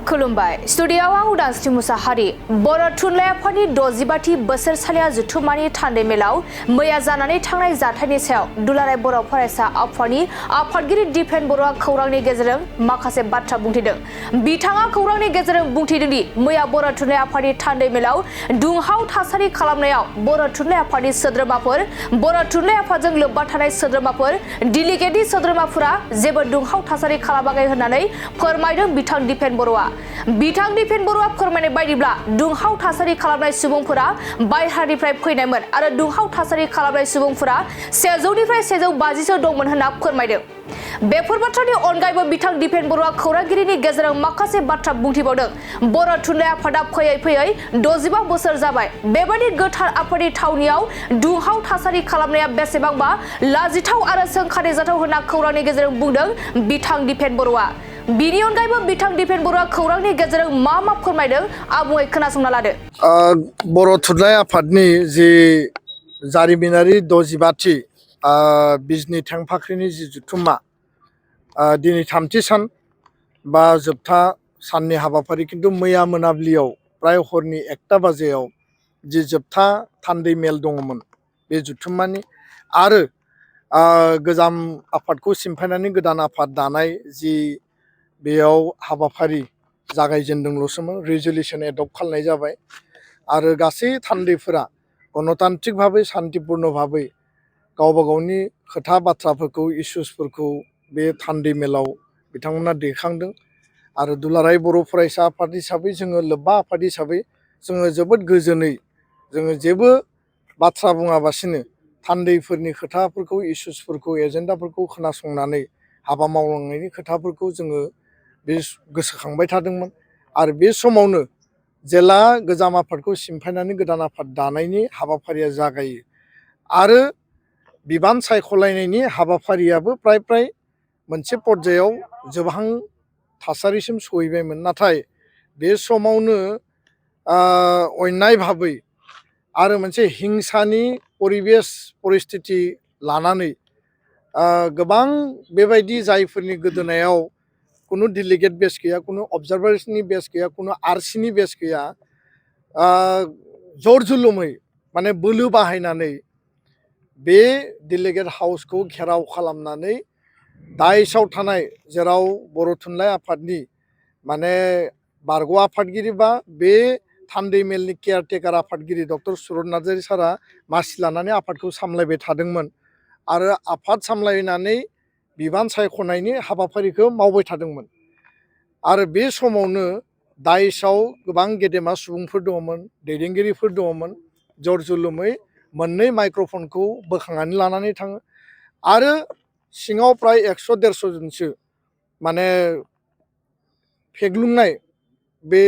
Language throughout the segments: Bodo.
खुलुमबाय स्टुडियाव आं उदांस्रि मुसाहारि बर' थुनलाइ आफादनि 60 बोसोरसालिया जुथुम्मानि थान्दै मेलाव मैया जानानै थांनाय जाथायनि सायाव दुलाराय बर' फरायसा आफादनि आफादगिरि दिपेन बर'आ खौरांनि गेजेरजों माखासे बाथ्रा बुंथिदों। बिथाङा खौरांनि गेजेरजों बुंथिदों दि मैया बर' थुनलाइ आफादनि थान्दै मेलाव दुंहाव थासारि खालामनायाव बर' थुनलाइ आफादनि सोद्रोमाफोर बर' थुनलाइ आफादजों लोब्बा थानाय सोद्रोमाफोर डेलिगेटनि सोद्रोमाफोरा जेबो दुंहाव थासारि खालामाखै होननानै फोरमायदों बिथां दिपेन बर'आ। बिथां दिपेन बर'आ फोरमायनाय बायदिब्ला दुंहाव थासारि खालामनाय सुबुंफोरा बायह्रानिफ्राय फैनायमोन आरो दुंहाव थासारि खालामनाय सुबुंफोरा 100निफ्राय 150सो दंमोन होनना फोरमायदों। बेफोर बाथ्रानि अनगायैबो बिथां दिपेन बर'आ खौरांगिरिनि गेजेरजों माखासे बाथ्रा बुंथिबावदों। बर' थुनलाइ आफादा फैयै फैयै 65 बोसोर जाबाय। बेबादि गोथार आफादनि थावनियाव दुंहाव थासारि खालामनाया बेसेबांबा लाजिथाव आरो सोंखारिजाथाव होनना खौरांनि गेजेरजों बुंदों बिथां दिपेन बर'आ। बिनि अनगायैबो बिथां दिपेन बर'आ खौरांनि गेजेरजों मा फोरमायदों आबुङै खोनासंना लादो। बर' थुनलाइ आफादनि जि जारिमिनारि 65थि बिजनि थेंफाख्रिनि जि जुथुम्मा दिनै 3थि सान बा जोबथा साननि हाबाफारि खिन्थु मैया मोनाबिलियाव प्राय हरनि 1टा बाजियाव जि जोबथा थान्दै मेल दङमोन बे जुथुम्मानि आरो गोजाम आफादखौ सिमफायनानै गोदान आफाद दानाय जि बेयाव हाबाफारि जागायजेनदोंल'सोमोन रेजुलेसन एडप्ट खालामनाय जाबाय आरो गासै थान्दैफोरा गणतान्त्रिक भाबै शान्तिपूर्ण भाबै गावबा गावनि खोथा बाथ्राफोरखौ इसुसफोरखौ बे थान्दै मेलाव बिथांमोना दैखांदों आरो दुलाराय बर' फरायसा आफाद हिसाबै जोङो लोब्बा आफाद हिसाबै जोङो जोबोद गोजोनै जोङो जेबो बाथ्रा बुङाबासिनो थान्दैफोरनि खोथाफोरखौ इसुसफोरखौ एजेन्डाफोरखौ खोनासंनानै हाबा मावलांनायनि खोथाफोरखौ जोङो बे गोसोखांबाय थादोंमोन आरो बे समावनो जेला गोजाम आफादखौ सिमफायनानै गोदान आफाद दानायनि हाबाफारिया जागायो आरो बिबान सायख'लायनायनि हाबाफारियाबो प्राय मोनसे पर्यायाव जोबहां थासारिसिम सहैबायमोन। नाथाय बे समावनो अन्याय भाबै आरो मोनसे हिंसानि परिबेस परिस्थिति लानानै गोबां बेबायदि जायफोरनि गोदोनायाव कुनु डेलिगेट बेस गैया, कुनु अबजार्भार्सनि बेस गैया, कुनु आरसिनि बेस गैया, जर जुलुमै माने बोलो बाहायनानै बे डेलिगेट हाउसखौ घेराव खालामनानै दाइसआव थानाय जेराव बर' थुनलाइ आफादनि माने बारग' आफादगिरि बा बे थान्दै मेलनि केयारटेकार आफादगिरि डक्टर सुरत नार्जारि सारा मासि लानानै आफादखौ सामलायबाय थादोंमोन आरो आफाद सामलायनानै बिबान सायख'नायनि हाबाफारिखौ मावबाय थादोंमोन आरो बे समावनो दाइसआव गोबां गेदेमा सुबुंफोर दङमोन, दैदेनगिरिफोर दङमोन, जर जुलुमै मोननै माइक्र'फनखौ बोखांनानै लानानै थाङो आरो सिङाव प्राय 100-150 जनसो माने फेग्लुंनाय बे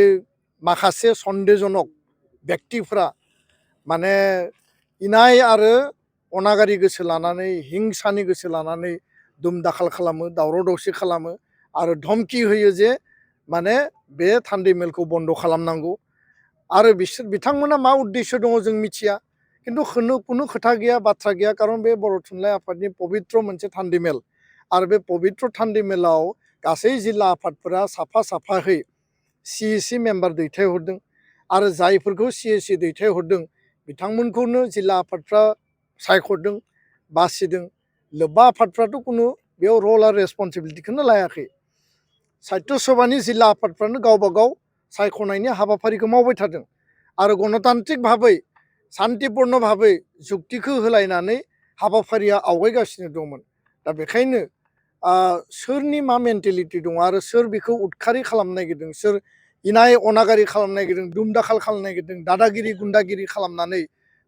माखासे सन्देहजनक व्यक्तिफ्रा माने इनाय आरो अनागारि गोसो लानानै हिंसानि गोसो लानानै दुम दाखाल खालामो, दावराव दावसि खालामो आरो धमकि होयो जे माने बे थान्दै मेलखौ बन्द' खालामनांगौ आरो बिथांमोना मा उद्देश्य दङ जों मिथिया खिन्थु कुनु खोथा गैया, बाथ्रा गैया, खारन बे बर' थुनलाइ आफादनि पबित्र मोनसे थान्दै मेल आरो बे पबित्र थान्दै मेलाव गासै जिल्ला आफादफोरा साफाहै CAC मेम्बार दैथायहरदों आरो जायफोरखौ CAC दैथायहरदों बिथांमोनखौनो जिल्ला आफादफ्रा सायख'दों, बासिदों। लोब्बा आफादफ्राथ' कुनु बेयाव रल आरो रेसपन्सिबिलिटिखौनो लायाखै। साहित्य सभानि जिल्ला आफादफ्रानो गावबा गाव सायख'नायनि हाबाफारिखौ मावबाय थादों आरो गणतान्त्रिक भाबै शान्तिपूर्ण भाबै जुक्तिखौ होलायनानै हाबाफारिया आवगायगासिनो दंमोन। दा बेखायनो सोरनि मा मेन्टेलिटि दङ आरो सोर बेखौ उदखारि खालामनो नागिरदों, सोर इनाय अनागारि खालामनो नागिरदों, दुम दाखाल खालामनो नागिरदों, दादागिरि गुन्दागिरि खालामनानै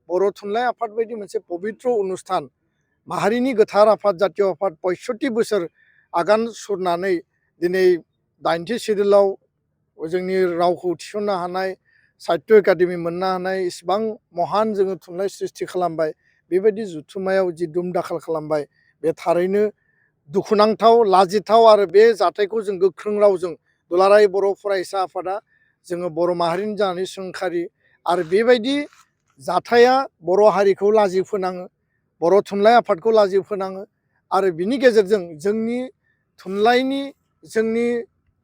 बर' थुनलाइ आफाद बायदि मोनसे पबित्र अनुस्थान माहारिनि गोथार आफाद जातीय आफाद 65 बोसोर आगान सुरनानै दिनै 80 सिडुलाव जोंनि रावखौ थिसननो हानाय, साहित्य एकाडेमि मोननो हानाय इसिबां महान जोङो थुनलाइ सृष्टि खालामबाय, बेबायदि जुथुम्मायाव जि दुम दाखाल खालामबाय बे थारैनो दुखुनांथाव, लाजिथाव आरो बे जाथायखौ जों गोख्रों रावजों दुलाराय बर' फरायसा आफादा जोङो बर' माहारिनि जानानै सोंखारि आरो बेबायदि जाथाया बर' हारिखौ लाजि फोनाङो, बर' थुनलाइ आफादखौ लाजि फोनाङो आरो बिनि गेजेरजों जोंनि थुनलाइनि जोंनि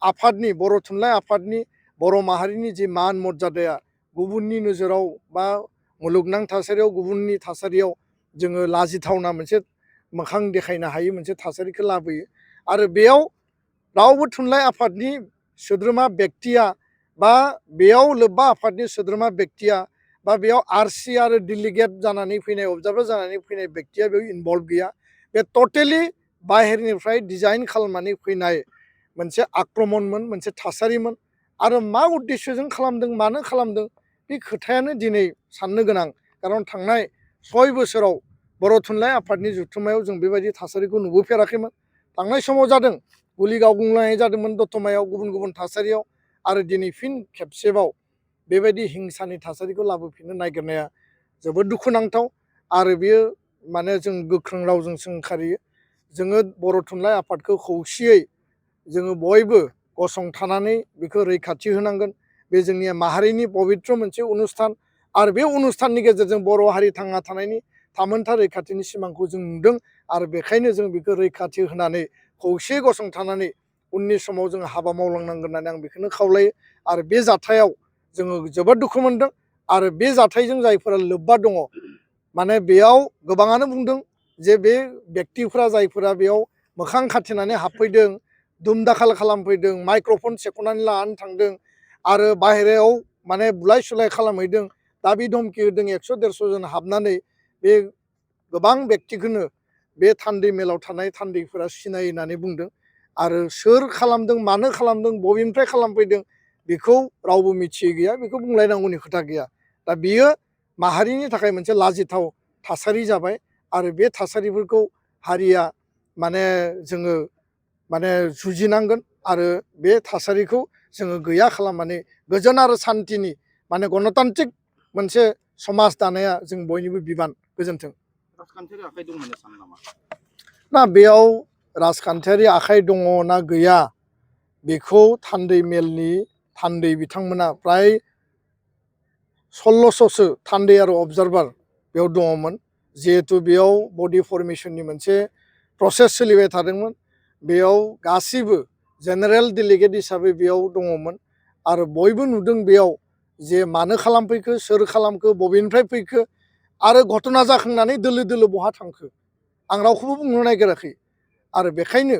आफादनि बर' थुनलाइ आफादनि बर' माहारिनि जि मान मर्यादाया गुबुननि नोजोराव बा मुलुगनां थासारियाव गुबुननि थासारियाव जोङो लाजिथावना मोनसे मोखां देखायनो हायै मोनसे थासारिखौ लाबोयो आरो बेयाव रावबो थुनलाइ आफादनि सोद्रोमा बेक्तिया बा बेयाव लोब्बा आफादनि सोद्रोमा बेक्तिया बा बेयाव आरसि आरो डेलिगेट जानानै फैनाय अबजार्भार जानानै फैनाय बेक्तिया बेयाव इनभल्भ गैया बे टटेलि बाहेरनिफ्राय डिजाइन खालामनानै फैनाय मोनसे आक्रमणमोन मोनसे थासारिमोन आरो मा उद्देश्यजों खालामदों मानो खालामदों बे खोथायानो दिनै साननो गोनां खारन थांनाय 6 बोसोराव बर' थुनलाइ आफादनि जथुम्मायाव जों बेबायदि थासारिखौ नुबोफेराखैमोन थांनाय समाव जादों गुलि गावग्लुंनाय जादोंमोन दतमायाव गुबुन गुबुन थासारियाव आरो दिनै फिन खेबसेबाव बेबायदि हिंसानि थासारिखौ लाबोफिननो नागिरनाया जोबोद दुखुनांथाव आरो बेयो माने जों गोख्रों रावजों सोंखारियो जोङो बर' थुनलाइ आफादखौ खौसेयै जोङो बयबो गसंथानानै बेखौ रैखाथि होनांगोन बे जोंनि माहारिनि पबित्र मोनसे अनुस्थान आरो बे अनुस्थाननि गेजेरजों बर' हारि थांना थानायनि थामोनथा रैखाथिनि सिमांखौ जों नुदों आरो बेखायनो जों बेखौ रैखाथि होनानै खौसे गसंथानानै उननि समाव जों हाबा मावलांनांगोन होननानै आं बेखौनो खावलायो आरो बे जाथायाव जोङो जोबोद दुखु मोनदों आरो बे जाथायजों जायफोरा लोब्बा दङ माने बेयाव गोबाङानो बुंदों जे बे बेक्तिफोरा जायफोरा बेयाव मोखां खाथेनानै हाबफैदों दुमदाखाल खालामफैदों माइक्र'फन सेख'नानै लानानै थांदों आरो बाहेरायाव माने बुलाय सुलाय खालामहैदों दाबि धमखि होदों 100-150 जन हाबनानै बे गोबां बेक्तिखौनो बे थान्दै मेलाव थानाय थान्दैफोरा सिनायो होननानै बुंदों आरो सोर खालामदों मानो खालामदों बबेनिफ्राय खालामफैदों बेखौ रावबो मिथियै गैया बेखौ बुंलायनांगौनि खोथा गैया दा बियो माहारिनि थाखाय मोनसे लाजिथाव थासारि जाबाय आरो बे थासारिफोरखौ हारिया माने जोङो माने जुजिनांगोन आरो बे थासारिखौ जोङो गैया खालामनानै गोजोन आरो सान्थिनि माने गणतान्त्रिक मोनसे समाज दानाया जों बयनिबो बिबान गोजोन्थों राजखान्थियारि आखाइ दं होनना सानो नामा ना बेयाव राजखान्थियारि आखाइ दङ ना गैया बेखौ थान्दै मेलनि थान्दै बिथांमोना प्राय 1600सो थान्दै आरो अबजार्भार बेयाव दङमोन जिहेतु बेयाव बडि फर्मेशननि मोनसे प्रसेस सोलिबाय थादोंमोन बेयाव गासिबो जेनेरेल डेलिगेट हिसाबै बेयाव दङमोन आरो बयबो नुदों बेयाव जे मानो खालामफैखो सोर खालामखो बबेनिफ्राय फैखो आरो घटना जाखांनानै दोलो दोलो बहा थांखो आं रावखौबो बुंनो नागिराखै आरो बेखायनो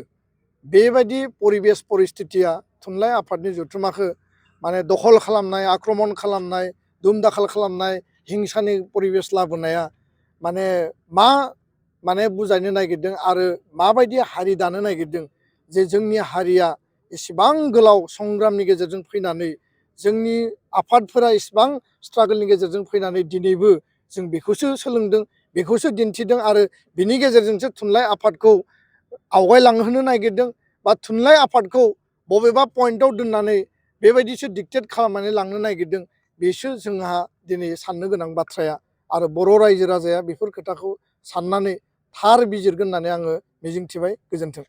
बेबायदि परिबेस परिस्थितिया थुनलाइ आफादनि जथुम्माखौ माने दखल खालामनाय आक्रमण खालामनाय दुमदाखाल खालामनाय हिंसानि परिबेस लाबोनाया माने मा माने बुजायनो नागिरदों आरो माबायदि हारि दानो नागिरदों जे जोंनि हारिया इसेबां गोलाव संग्रामनि गेजेरजों फैनानै जोंनि आफादफोरा इसेबां स्ट्रागोलनि गेजेरजों फैनानै दिनैबो जों बेखौसो सोलोंदों बेखौसो दिन्थिदों आरो बिनि गेजेरजोंसो थुनलाइ आफादखौ आवगायलांहोनो नागिरदों बा थुनलाइ आफादखौ बबेबा पइन्टआव दोननानै बेबायदिसो डिक्टेट खालामनानै लांनो नागिरदों बेसो जोंहा दिनै साननो गोनां बाथ्राया आरो बर' रायजो राजाया बेफोर खोथाखौ साननानै थार बिजिरगोन होननानै आङो मिजिंथिबाय गोजोन्थों